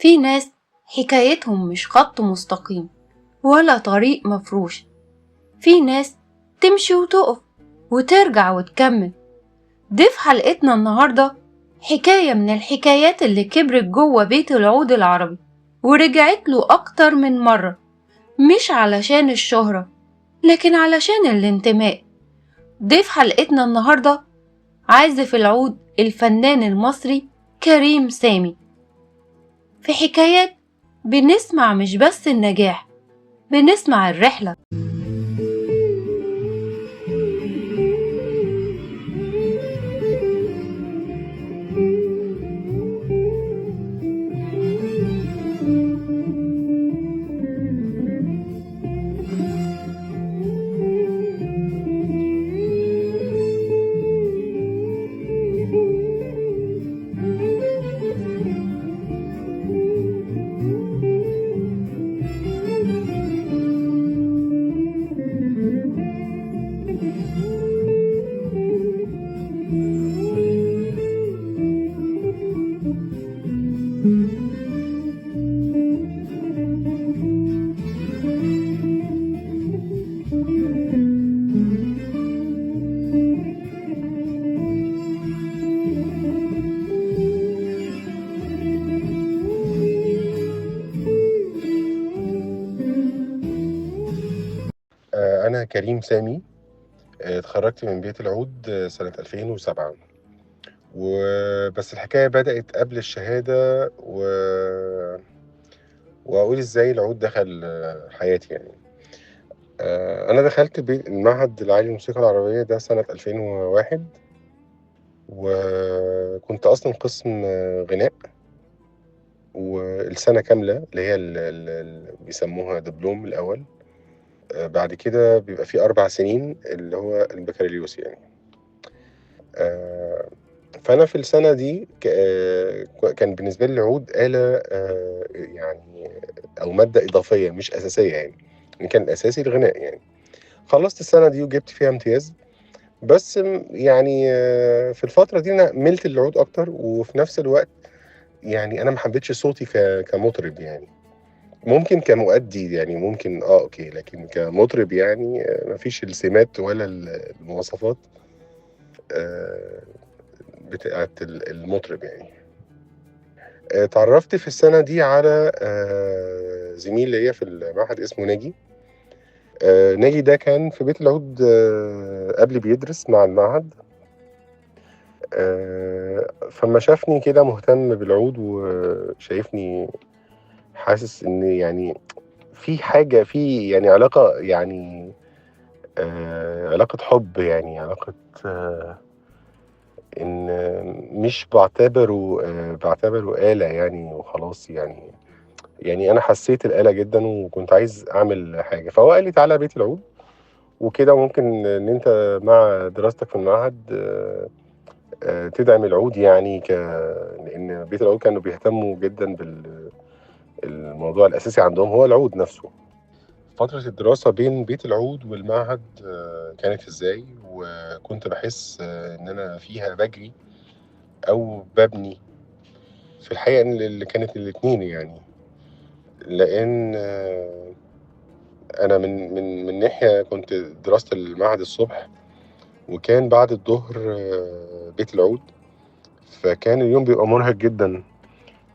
في ناس حكايتهم مش خط مستقيم ولا طريق مفروش، في ناس تمشي وتقف وترجع وتكمل. ضيف حلقتنا النهاردة حكاية من الحكايات اللي كبرت جوه بيت العود العربي ورجعت له أكتر من مرة، مش علشان الشهرة لكن علشان الانتماء. ضيف حلقتنا النهاردة عازف العود الفنان المصري كريم سامي. في حكايات بنسمع مش بس النجاح، بنسمع الرحلة. أنا كريم سامي، اتخرجت من بيت العود سنة 2007، وبس الحكاية بدأت قبل الشهادة وأقول إزاي العود دخل حياتي يعني. أنا دخلت المعهد العالي للموسيقى العربية ده سنة 2001، وكنت أصلا قسم غناء، والسنة كاملة اللي هي اللي بيسموها دبلوم الأول. بعد كده بيبقى فيه 4 سنين اللي هو البكالوريوس يعني. فأنا في السنة دي كان بالنسبة لي العود آلة يعني أو مادة إضافية مش أساسية يعني، كان الأساسي الغناء يعني. خلصت السنة دي وجبت فيها امتياز، بس يعني في الفترة دي أنا ملت العود أكتر، وفي نفس الوقت يعني أنا ما حبيتش صوتي كمطرب يعني، ممكن كمؤدي يعني ممكن أوكي، لكن كمطرب يعني مفيش السمات ولا المواصفات بتاعت المطرب يعني. اتعرفت في السنة دي على زميل ليا في المعهد اسمه ناجي. ناجي ده كان في بيت العود قبل بيدرس مع المعهد، فما شافني كده مهتم بالعود وشايفني حاسس ان يعني في حاجة، في يعني علاقة، يعني علاقة حب يعني، علاقة ان مش بعتبره آلة يعني وخلاص يعني. يعني انا حسيت الآلة جدا وكنت عايز اعمل حاجة، فهو قال لي تعالى بيت العود وكده، ممكن ان انت مع دراستك في المعهد تدعم العود يعني، لان بيت العود كانوا بيهتموا جدا الموضوع الأساسي عندهم هو العود نفسه. فترة الدراسة بين بيت العود والمعهد كانت إزاي؟ وكنت بحس إن أنا فيها بجري أو ببني. في الحقيقة إن اللي كانت الاتنين يعني، لأن أنا من من من ناحية كنت دراسة المعهد الصبح، وكان بعد الظهر بيت العود، فكان اليوم بيبقى مرهق جدا.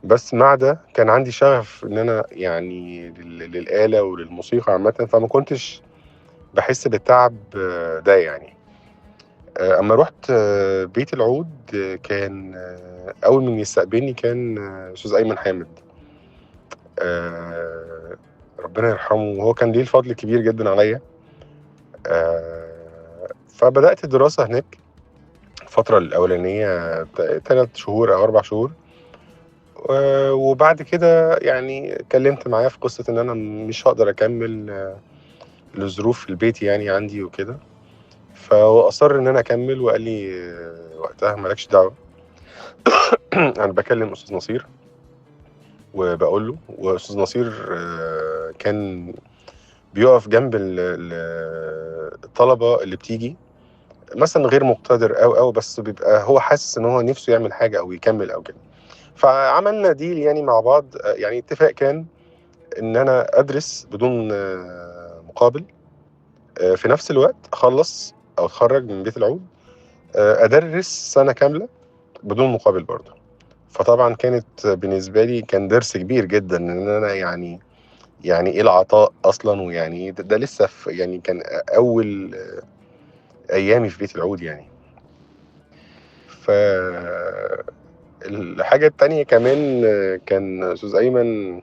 بس مع ده كان عندي شغف ان انا يعني للآلة وللموسيقى عامة، فما كنتش بحس بالتعب ده يعني. اما رحت بيت العود كان اول من يستقبلني كان استاذ ايمن حامد، ربنا يرحمه، وهو كان ليه الفضل كبير جدا عليا. فبدأت الدراسة هناك الفترة الأولانية 3 شهور أو 4 شهور، وبعد كده يعني اتكلمت معاه في قصة إن أنا مش هقدر أكمل لظروف في البيت يعني عندي وكده، فهو أصر إن أنا أكمل وقال لي وقتها مالكش دعوة. أنا بكلم أستاذ نصير وبقول له، وأستاذ نصير كان بيقف جنب الطلبة اللي بتيجي مثلا غير مقتدر أو بس بيبقى هو حاسس إن هو نفسه يعمل حاجة أو يكمل أو كده، فعملنا deal يعني مع بعض، يعني اتفاق كان ان انا ادرس بدون مقابل، في نفس الوقت اخلص او اتخرج من بيت العود، ادرس سنة كاملة بدون مقابل برضه. فطبعا كانت بالنسبة لي كان درس كبير جدا ان انا يعني ايه العطاء اصلا، ويعني ده لسه في يعني كان اول ايامي في بيت العود يعني. ف الحاجة التانية كمان كان استاذ ايمن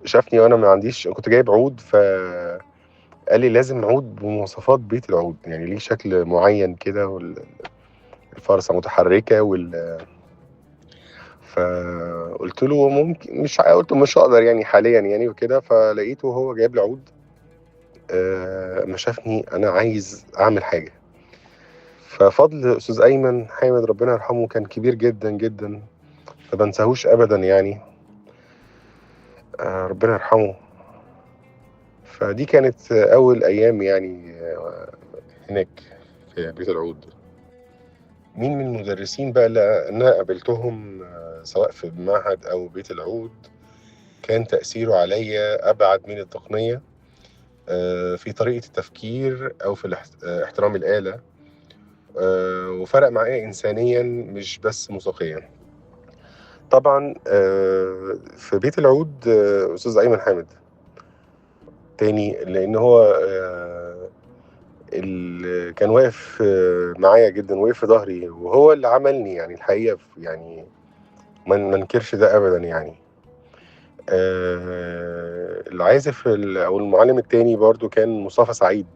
شافني وانا ما عنديش، كنت جايب عود، فقال لي لازم عود بمواصفات بيت العود، يعني ليه شكل معين كده والفرصة متحركة فقلت له ممكن، مش قلت له مش هقدر يعني حاليا يعني وكده. فلقيته هو جايب لي عود، ما شافني انا عايز اعمل حاجة. ففضل استاذ ايمن حامد ربنا يرحمه كان كبير جدا جدا، ما بنساهوش ابدا يعني، ربنا يرحمه. فدي كانت اول ايام يعني هناك في بيت العود. مين من المدرسين بقى اللي انا قابلتهم سواء في المعهد او بيت العود كان تأثيره عليا ابعد من التقنية، في طريقة التفكير او في احترام الآلة، وفرق معايا انسانيا مش بس موسيقيا. طبعا في بيت العود استاذ ايمن حامد تاني، لان هو اللي كان واقف معايا جدا، وقف في ظهري، وهو اللي عملني يعني الحقيقة، يعني ما ننكرش ده ابدا يعني. العازف او المعلم التاني برضو كان مصطفى سعيد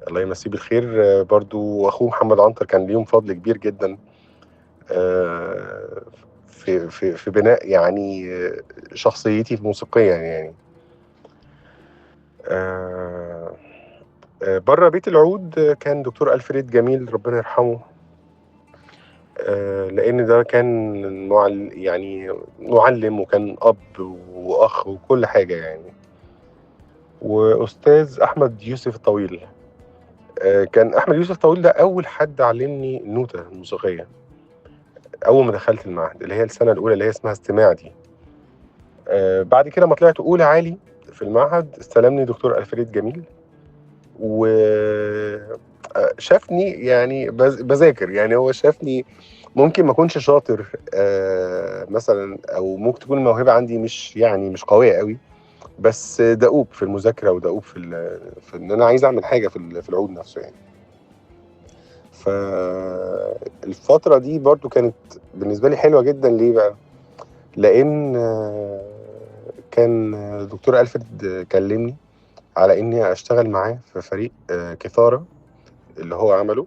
الله يمسيه بالخير، برضو اخوه محمد عنتر كان ليهم فضل كبير جدا في في في بناء يعني شخصيتي موسيقيا يعني. بره بيت العود كان دكتور ألفريد جميل ربنا يرحمه، لأن ده كان يعني معلم وكان أب وأخ وكل حاجة يعني. وأستاذ أحمد يوسف الطويل، كان أحمد يوسف الطويل ده أول حد علمني النوتة الموسيقية أول ما دخلت المعهد، اللي هي السنة الأولى اللي هي اسمها استماع دي. بعد كده ما طلعت أولى عالي في المعهد استلمني دكتور ألفريد جميل، وشافني يعني بذاكر، يعني هو شافني ممكن ما اكونش شاطر مثلا، او ممكن تكون الموهبة عندي مش يعني مش قوية قوي، بس دؤوب في المذاكرة ودؤوب في ان انا عايز اعمل حاجة في العود نفسه يعني. فالفتره دي برضو كانت بالنسبة لي حلوة جدا. ليه بقى؟ لان كان دكتور ألفريد كلمني على اني اشتغل معاه في فريق كثاره اللي هو عمله،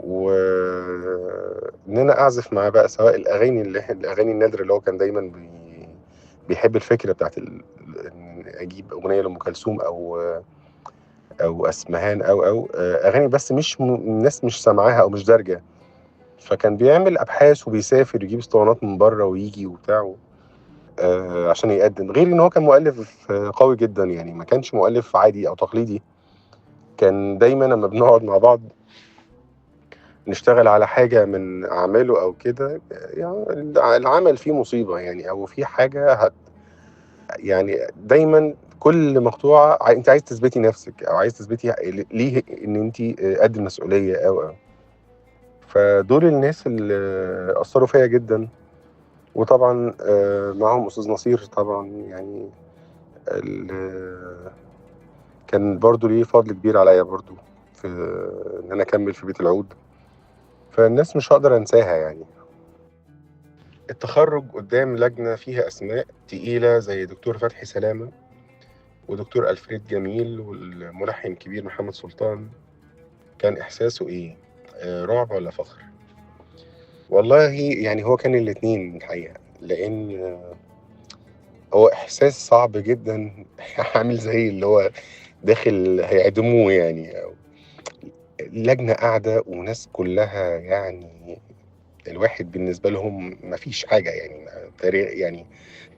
وان انا اعزف معاه بقى سواء الاغاني الاغاني النادرة اللي هو كان دايما بيحب الفكرة بتاعت ان اجيب اغنية لام كلثوم او اسمهان او اغاني بس مش الناس مش سامعاها او مش دارجه، فكان بيعمل ابحاث وبيسافر يجيب اسطوانات من بره ويجي وبتاع عشان يقدم. غير ان هو كان مؤلف قوي جدا يعني، ما كانش مؤلف عادي او تقليدي، كان دايما لما بنقعد مع بعض نشتغل على حاجة من اعماله او كده، يعني العمل فيه مصيبة يعني، او فيه حاجة يعني دايما كل مقطوعة انت عايز تثبتي نفسك او عايز تثبتي ليه ان انت قد المسؤولية او فدول الناس اللي اثروا فيا جدا. وطبعا معهم استاذ نصير طبعا، يعني كان برضو ليه فضل كبير عليا برضو في ان انا اكمل في بيت العود، فالناس مش هقدر انساها يعني. التخرج قدام لجنة فيها اسماء تقيلة زي دكتور فتحي سلامة ودكتور ألفريد جميل والملحن الكبير محمد سلطان، كان احساسه ايه؟ رعب ولا فخر؟ والله يعني هو كان الاتنين الحقيقة، لأن هو إحساس صعب جدا عامل زي اللي هو داخل هيعدموه يعني، لجنة قاعدة وناس كلها يعني الواحد بالنسبة لهم ما فيش حاجة يعني، تاريخ يعني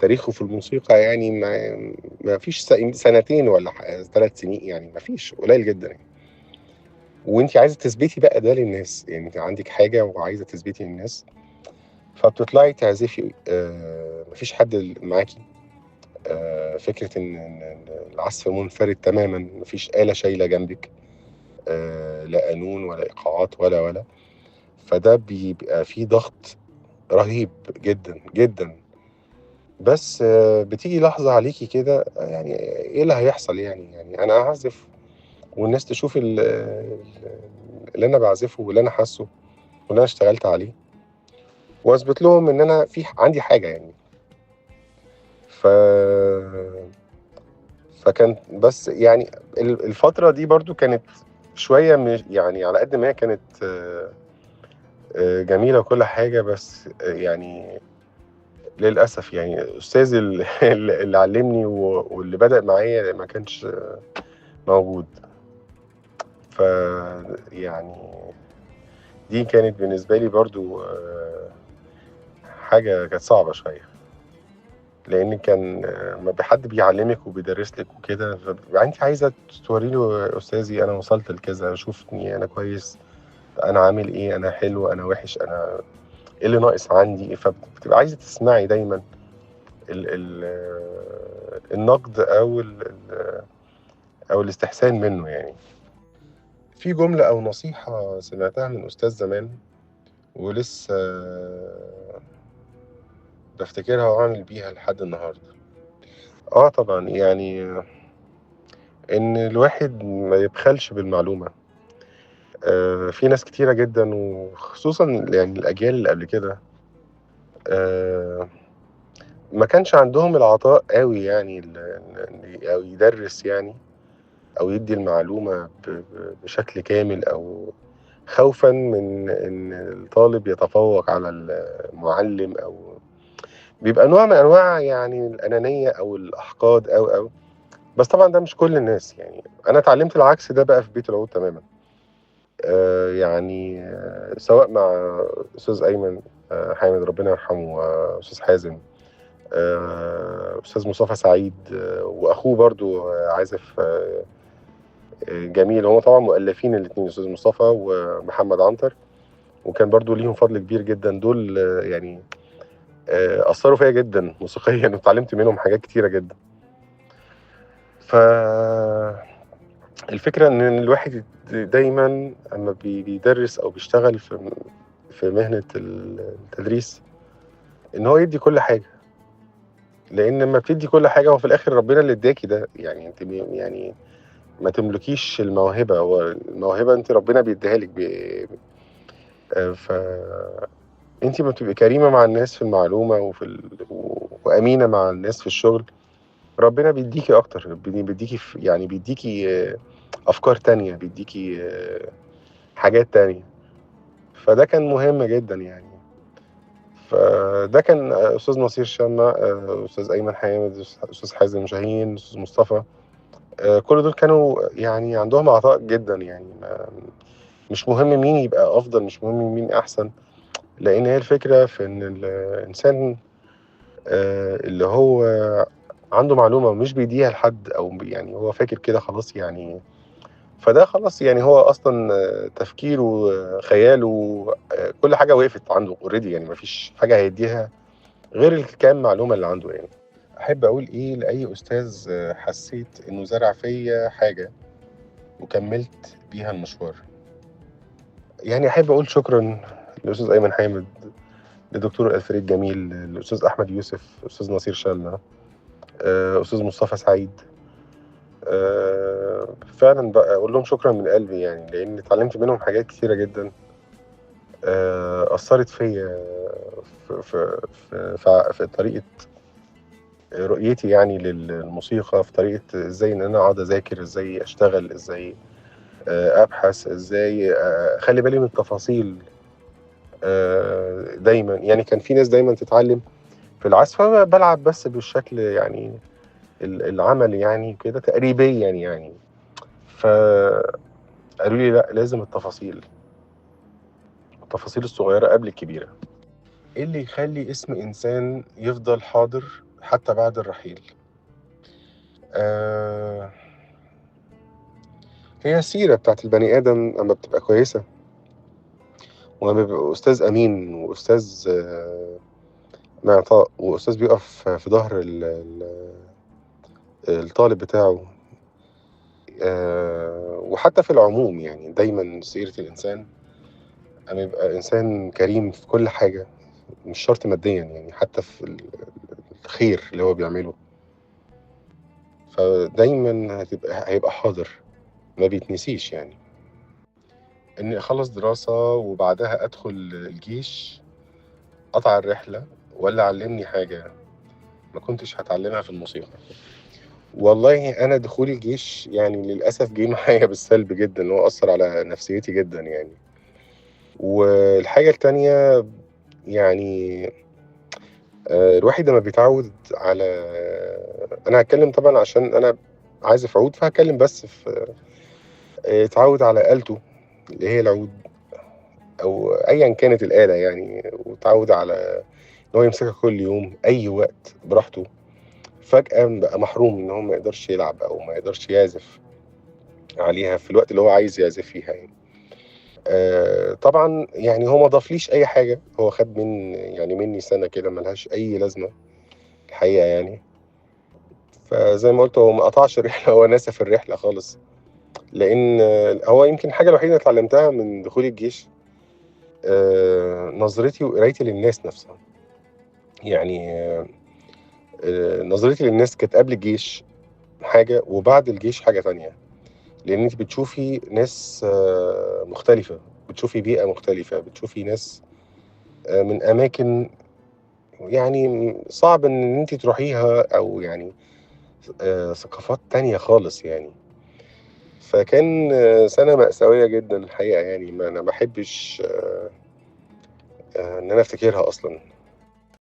تاريخه في الموسيقى يعني ما فيش سنتين ولا 3 سنين يعني، ما فيش، قليل جدا يعني. وانت عايزه تثبتي بقى ده للناس يعني، انت عندك حاجة وعايزه تثبتي للناس. فبتطلعي تعزفي، مفيش حد معاكي، فكرة إن العزف منفرد تماما، مفيش آلة شايلة جنبك، لا قانون ولا إيقاعات ولا، فده بيبقى فيه ضغط رهيب جدا جدا. بس بتيجي لحظة عليكي كده، يعني إيه اللي هيحصل؟ يعني أنا هعزف والناس تشوف اللي أنا بعزفه واللي أنا حاسه واللي أنا اشتغلت عليه، وأثبت لهم إن أنا في عندي حاجة يعني. فكان بس يعني الفترة دي برضو كانت شوية يعني على قد ما هي كانت جميلة وكل حاجة، بس يعني للأسف يعني أستاذي اللي علمني واللي بدأ معايا ما كانش موجود. ف يعني دي كانت بالنسبة لي برضو حاجة كانت صعبة شوية، لأن كان ما حد بيعلمك وبيدرس لك وكده، فأنت عايزة توري له أستاذي أنا وصلت لكذا، شوفني أنا كويس، أنا عامل إيه، أنا حلو، أنا وحش، أنا إيه اللي ناقص عندي. فبتبقى عايزة تسمعي دايما ال النقد أو أو الاستحسان منه. يعني في جملة أو نصيحة سمعتها من أستاذ زمان ولسه بفتكرها وأعمل بيها لحد النهاردة. طبعا يعني إن الواحد ما يبخلش بالمعلومة. في ناس كتيرة جدا، وخصوصا يعني الأجيال اللي قبل كده، ما كانش عندهم العطاء قوي، يعني أو يدرس يعني أو يدي المعلومة بشكل كامل، أو خوفا من إن الطالب يتفوق على المعلم، أو بيبقى نوع من أنواع يعني الأنانية أو الأحقاد أو بس طبعا ده مش كل الناس. يعني أنا اتعلمت العكس ده بقى في بيت العود تماما، يعني سواء مع أستاذ أيمن حامد ربنا يرحمه، أستاذ حازم، أستاذ مصطفى سعيد، وأخوه برضو عازف جميل. هم طبعا مؤلفين الاثنين، أستاذ مصطفى ومحمد عنتر، وكان برضو ليهم فضل كبير جدا. دول يعني أثروا فيا جدا موسيقيا، وتعلمت منهم حاجات كتيرة جدا. فالفكرة إن الواحد دايما أما بيدرس أو بيشتغل في مهنة التدريس، إن هو يدي كل حاجة، لأن لما بتدي كل حاجة هو في الآخر ربنا اللي اداكي ده. يعني أنت يعني ما تملكيش الموهبة، هو الموهبة أنت ربنا بيديها لك. أنت ما بتبقي كريمة مع الناس في المعلومة وأمينة مع الناس في الشغل، ربنا بيديكي أكتر، بيديكي يعني بيديكي أفكار تانية، بيديكي حاجات تانية. فده كان مهم جدا يعني. فده كان أستاذ نصير شمة، أستاذ أيمن حامد، أستاذ حازم شاهين، أستاذ مصطفى، كل دول كانوا يعني عندهم عطاء جدا. يعني مش مهم مين يبقى أفضل، مش مهم مين أحسن، لأن هي الفكرة في إن الإنسان اللي هو عنده معلومة مش بيديها لحد، أو يعني هو فاكر كده خلاص يعني، فده خلاص يعني هو أصلا تفكيره خياله كل حاجة وقفت عنده اوريدي، يعني مفيش حاجة هيديها غير الكام معلومة اللي عنده. يعني أحب أقول إيه لأي أستاذ حسيت إنه زرع فيا حاجة وكملت بيها المشوار؟ يعني أحب أقول شكرا للأستاذ أيمن حامد، لدكتور الفريد جميل، للأستاذ أحمد يوسف، أستاذ نصير شلة، أستاذ مصطفى سعيد. فعلا بقى أقول لهم شكرا من قلبي، يعني لأن اتعلمت منهم حاجات كتيرة جدا أثرت فيا في, في, في, في طريقة رؤيتي يعني للموسيقى، في طريقة إزاي إن أنا أقعد أذاكر، إزاي أشتغل، إزاي أبحث، إزاي أخلي بالي من التفاصيل دايما. يعني كان في ناس دايما تتعلم في العزف بلعب بس بالشكل يعني العمل يعني كده تقريبيا يعني، فقالوا لي لا، لازم التفاصيل، التفاصيل الصغيرة قبل الكبيرة. ايه اللي يخلي اسم إنسان يفضل حاضر حتى بعد الرحيل؟ هي السيرة بتاعت البني آدم أما بتبقى كويسة، وأما بيبقى أستاذ أمين وأستاذ معطاء، وأستاذ بيقف في ظهر الطالب بتاعه. وحتى في العموم يعني دايما سيرة الإنسان أما يبقى إنسان كريم في كل حاجة، مش شرط ماديا يعني، حتى في الخير اللي هو بيعمله، فدايما هيبقى حاضر، ما بيتنسيش يعني. إني أخلص دراسة وبعدها أدخل الجيش قطع الرحلة ولا علمني حاجة ما كنتش هتعلمها في الموسيقى؟ والله أنا دخولي الجيش يعني للأسف جه معايا بالسلب جدا، هو أثر على نفسيتي جدا يعني. والحاجة التانية يعني الواحد لما بيتعود على، أنا هتكلم طبعا عشان أنا عازف عود فهتكلم بس في اتعود على آلته اللي هي العود أو أيا كانت الآلة يعني، وتعود على إن هو يمسكها كل يوم أي وقت براحته، فجأة بقى محروم إن هو ما يقدرش يلعب أو ما يقدرش يعزف عليها في الوقت اللي هو عايز يعزف فيها يعني. طبعا يعني هو ما ضافليش أي حاجة، هو خد من يعني مني سنة كده ملهاش أي لازمة الحقيقة يعني. فزي ما قلت هو ما قطعش الرحلة، هو نسف الرحلة خالص، لأن هو يمكن الحاجة الوحيدة اللي اتعلمتها من دخولي الجيش نظرتي وقرايتي للناس نفسها يعني. نظرتي للناس كانت قبل الجيش حاجة وبعد الجيش حاجة تانية، لأن أنت بتشوفي ناس مختلفة، بتشوفي بيئة مختلفة، بتشوفي ناس من أماكن يعني صعب إن أنت تروحيها، أو يعني ثقافات تانية خالص يعني. فكان سنة مأساوية جدا الحقيقة يعني، ما أنا بحبش إن أنا أفتكرها أصلا.